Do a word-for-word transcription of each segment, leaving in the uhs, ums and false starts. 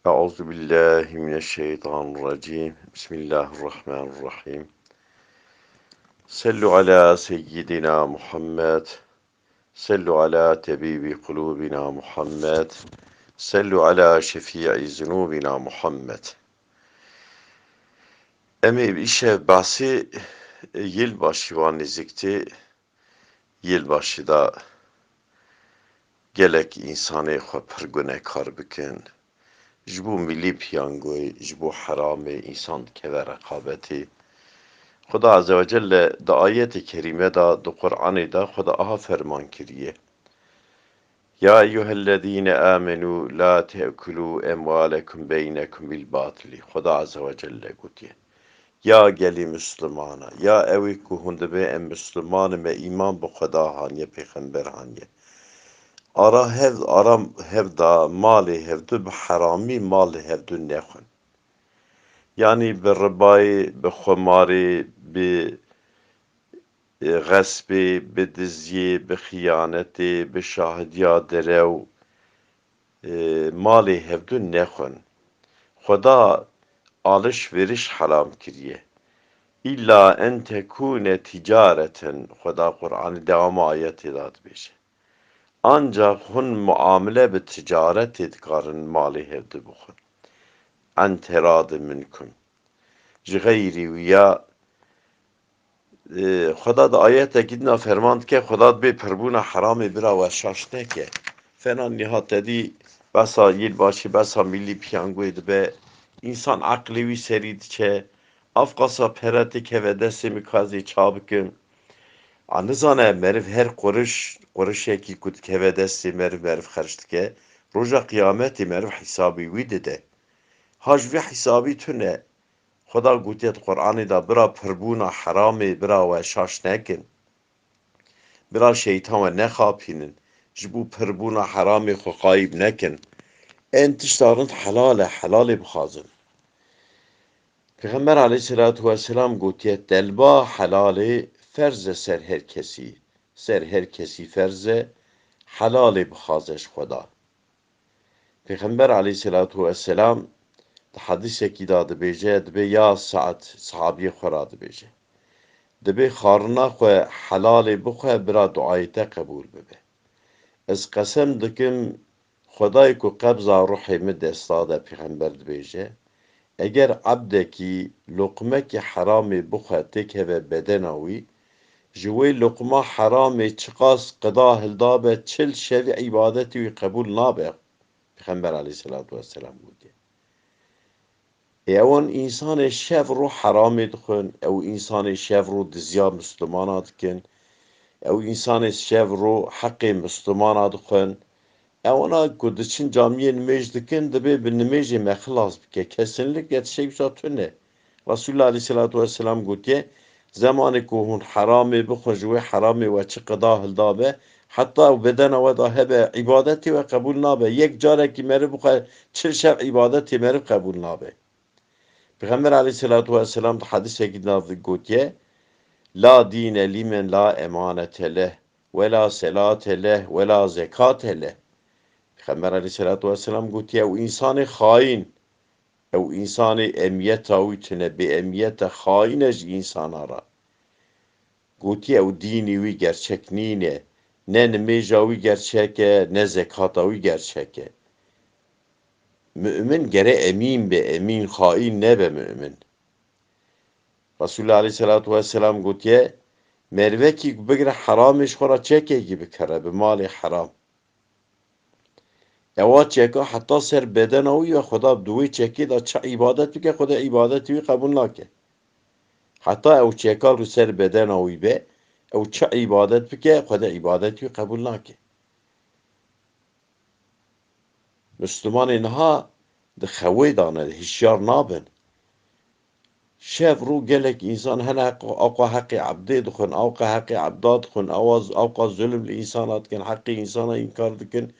أعوذ بالله من الشيطان الرجيم. بسم الله الرحمن الرحيم. صلوا على سيدنا محمد. صلوا على طبيب قلوبنا محمد. صلوا على شفيع ذنوبنا محمد. Em ê îşev behsê yilbaşî wan nêzîk tê. Yilbaşî de gelek însanê xwe pir gunekar bikin. Ji bo milî piyangoyê, ji bo heramê însan dikeve reqabetê. Xuda Azze ve Celle di ayetê kerîme de, di Qur'anê de Xuda aha ferman kiriye. Ya eyyuhellezîne amenû la te'kulû emwalekum beynekum bil batili. Xuda Azze ve Celle gotiye. Ya gelî Mislimana, ya ew ê ku hûn dibê em Misliman in, me îman bi Xweda haniye, pêxember haniye. Ara hev, ara hev da malê hevdu bi heramî malê hevdu nexwin. Yanî bi ribayê, bi xumarê, bi, e, xespê, bi diziyê, bi xiyanetê, bi şahidiya derew, e, malê hevdu nexwin. Xweda alişveriş heram kiriye. Îlla en tekûne ticareten, Xweda Qur'anê dewama ayetê de dibêje. Ancaq hûn muamele bi ticaretê dikarin malê hevdu bixwin. An teradin minkum. Ji xeyrî wiya, e, Xweda di ayetekî din a ferman dike, Xweda dibê pirbûna heramê bira we şaş neke. Fena niha te dî behsa yilbaşî, behsa milî piyangoyê dibe, însan eqlê wî serî diçe, avqasa pere têkeve destê min ka ez ê ça bikim. A nizane meriv her quriş, qurişekî ku dikeve destê meriv, meriv xerc dike, roja qiyametê meriv hesabê wî dide. Ha ji vê hesabî tune. Xweda gotiye di Qur'anê de, bira pirbûna heramê bira we şaş nekin. Bira şeytan we nexapînin. Ji bo pirbûna heramê xwe qayîb nekin. Ên tişta rind helal e, helalê bixwazin. Pêxember aleyhisselatu vesselam gotiye, telba helalê ferz e ser her kesî. Ser her kesî ferz e, helalê bixwaze ji Xweda. Pêxember aleyhisselatu vesselam di hedîsekî de dibêje, dibê ya Sa'd, sahabiyê xwe re dibêje. Dibê xwarina xwe helalê bixwe, bira duayê te qebûl bibe. Ez qesem dikim, Xwedayê ku qebza ruhê min desta de, Pêxember dibêje, eger ebdekî loqmekî heramê bixwe têkeve bedena wî, ji wê loqma heramê çiqas qida hildabe, çil şevî îbadetî wî qebûl nabe. Pêxember aleyhisselatu vesselam gotiye. Ê ewan însanê şev ro heramê dixwin, ew însanê şev ro diziya Mislimana dikin, ew însanê şev ro heqê Mislimana dixwin, ewana ku diçin camiyê nimêj dikin, dibê bi nimêjê me xilas bike. Kesinlikle tiştek wisa tune. Resulullah aleyhisselatu vesselam gotiye, zemanê ku hûn heramê bixwin, ji wê heramê we çi qida hilda be, heta ew bedena we da hebe, îbadetê we qebûl nabe. Yek carekî meriv bixwe çil şev îbadetê meriv qebûl nabe. Pêxember aleyhisselatu vesselam di hedisekî de gotiye, la dîne limen la emanete leh, we la selate leh, we la zekate leh. Pêxember aleyhisselatu vesselam gotiye, ew însanê xayîn, ew însanê emiyeta wî tune, bê emiyete xayîn e ji însana re. Gotiye, ew dînî wî gerçek nîne, ne nimêja wî gerçek e, ne zekata wî gerçek e. Mu'min gere emîn be, emîn, xayîn nebe mu'min. Resulullah aleyhisselatu vesselam gotiye, merivekî ku bigire heramê ji xwe re çekekî bikere, bi malê heram. Ewa çeka heta ser bedena wî ve Xweda di wê çekê de çi îbadet bike, Xweda îbadetê wî qebûl nake. Heta ew çeka li ser bedena wî be, ew çi îbadet bike, Xweda îbadetê wî qebûl nake. Mislimanê niha di xewê de ne, hişyar nabin. Şev rû gelek însan hene heq-, awqa heqê ebdê dixwin, awqa heqê ebda dixwin, awa z-, awqa zulm li însana dikin, heqê însana înkar dikin.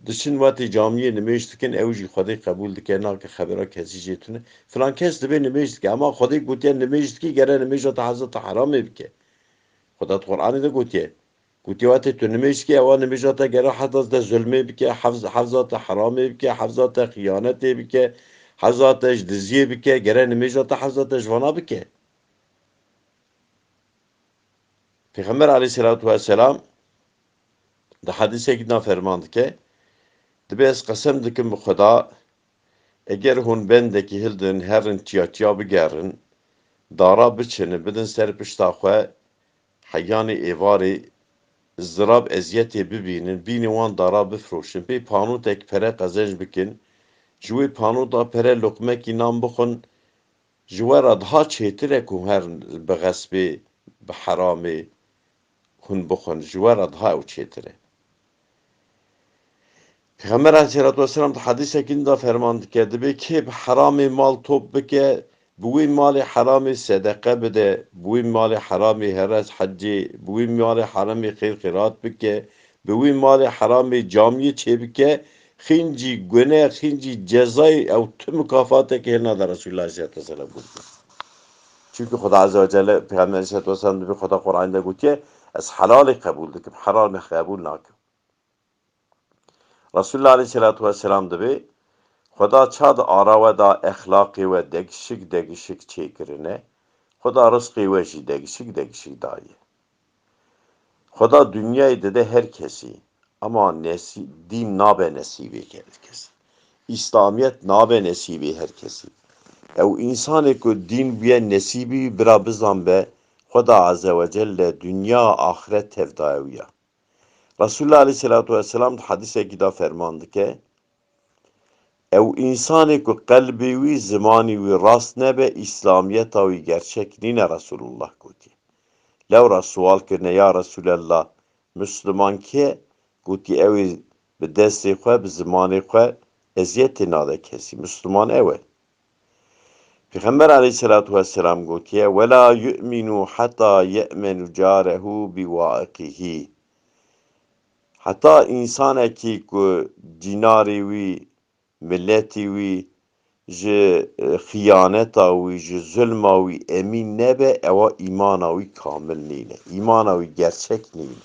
Diçin wetê camiyê nimêj dikin, ew jî Xwedê qebûl dike, nake xebera kesî jê tune. Filan kes dibê nimêj dike, ema Xwedê gotiye nimêj dikî, gere nimêja te hezreta heramê bike. Xweda di Qur'anê de gotiye, Gotiye, wextê tu nimêj dikî, ewa nimêja te gere heza te zulmê bike, hefz-, hefza te heramê bike, hefza te xiyanetê bike, hefza te ji diziyê bike, gere nimêja te hefza te ji vana bike. Pêxember aleyhisselatu vesselam di hedisekî de ferman dike, dibe ez qesem dikim bi Xweda, eger hûn bendekî hildin, herin çiya çiya bigerin, dara biçinin, bidin ser pişta xwe, heyanê êvarê zirab eziyetê bibînin, bînê wan dara bifroşin, pê panotek pere qezenc bikin, ji wê panoda pere loqmekî nan bixwin, ji we re daha çêtir e ku her bi xespê, bi heramê hûn bixwin, ji we re daha ew çêtir e. Pêxember aleyhisselatu vesselam di hedisekî din de ferman dike, dibê kê bi heramê mal top bike, bi wî malê heramê sedeqe bide, bi wî malê heramê here hecê, bi wî malê heramê xêr xêrat bike, bi wî malê heramê camiyê çêbike, xîncî gune, xîncî cezayê ew tu mikafateke hêl nade, Resulullah aleyhisselatu vesselam gotiye. Çunku Xweda Azze ve Celle, Pêxember aleyhisselatu vesselam dibê Xweda Qur'anê de gotiye, ez helalê qebûl dikim, heramê qebûl nakim. Resulullah aleyhisselatu vesselam dibê, Xweda ça di ara we de exlaqê we degişik degişik çêkirine, Xweda rizqê we jî degişik degişik daye. Xweda dinyayê dide her kesî, ama nesî-, dîn nabe nesîbê her kesî. Îslamiyet nabe nesîbê her kesî. Ew însanê ku dîn bûye nesîbî, bira bizan be, Xweda Azze ve Celle dinya axiret tev daye wî ya. Resulullah aleyhisselatu vesselam di hedisekî de ferman dike, ew însanê ku qelbê wî, zimanî wî rast nebe, îslamiyeta wî gerçek nîne, Resulullah gotiye. Lewra sual kirine, ya Resulallah, Misliman kê? Gotiye, ew ê bi destê xwe, bi zimanê xwe eziyetê nade kesî. Misliman ew e. Pêxember aleyhisselatu vesselam gotiye, "Wela yu'minu heta ye'menu carehu bi waiqihi." Heta însanekî ku cînarê wî, miletî wî ji, e, xiyaneta wî, ji zulma wî emîn nebe, ewa îmana wî kamil nîne. Îmana wî gerçek nîne.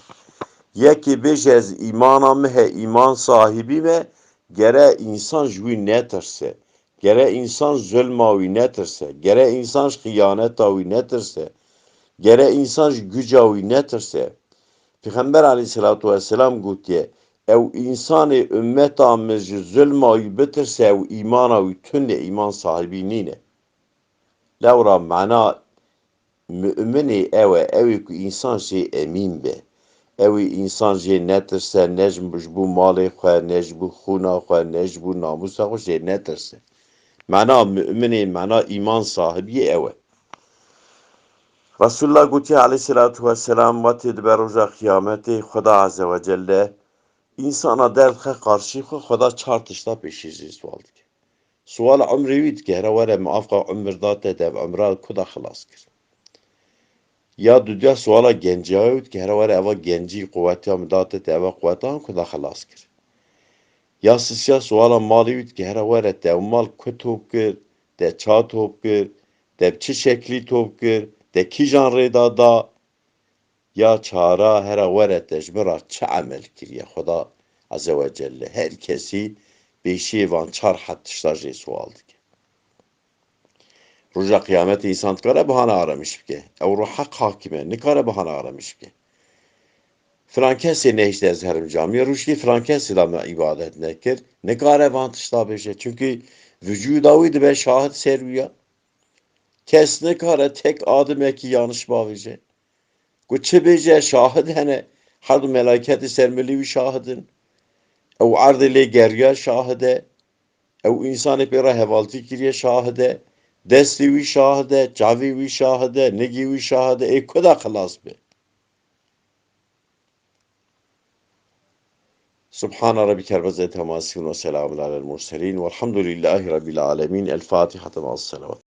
Yekê bêje, ez îmana min he, îman sahibî me, gere însan ji wî netirse. Gere însan zulma wî netirse. Gere însan ji xiyaneta wî netirse. Gere însan ji guca wî netirse. Pêxember aleyhisselatu vesselam gotiye, ew însanê ummeta min ji zulma wî bitirse, ew îmana wî tune, îman sahibî nîne. Lewra mana mu'minê ew e, ew ê ku însan jê emîn be. Ew ê însan jê netirse, ne ji, ji bo malê xwe, ne ji bo xûna xwe, ne ji bo namûsa xwe jê netirse. Mana mu'minê, mana îman sahibiyê ew e. Resulullah gotiye aleyhisselatu vesselam, wextê dibe roja qiyametê, Xweda Azze ve Celle însana derdixe qarşî xwe, Xweda çar tişta pêşî jê sual dike. Suala umrê wî dike, here were, min avqa umir da te, te ev umra ku da xilas kir? Ya dudiya suala genciya wî dike, here were, eva gencî quwetiya min da te, te eva quweta ku da xilas kir? Ya sisiya suala malê wî dike, here were, te ev mal ku top kir, te ça top kir, te bi çi şeklî top kir, te kîjan rê da da? Ya çara, here were, te ji min re çi emel kiriye? Xweda Azze ve Celle her kesî pêşiyê van çar het tişta jê sual dike. Roja qiyametê însan dikare bahane aramîş bike. Ew ruh heq hakim e, nikare bahane aramîş bike. Filan kesê nehişte ez herim camiyê, rûştî filan kesê de me îbadet nekir, nikare van tişta bêje. Çunkî vücuda wî dibe şahid ser wî ya. Kes nikare tek adimekî yanlış bavêje. Ku çi bêje, şahid hene. Her du melayketê ser milê wî şahid in. Ew erdê lê geriya şahid e. Ew însanê pê re hevaltî kiriye şahid e. Destê wî şahid e, çavê wî şahid e, nigê wî şahid e. Ê ku da xilas be? Subhana Rabbike Rabbil İzzeti Amma Yasifun ve Selamun Alel Murselin Velhamdülillahi Rabbil Alemin. El Fatiha. Ma'as Selavat.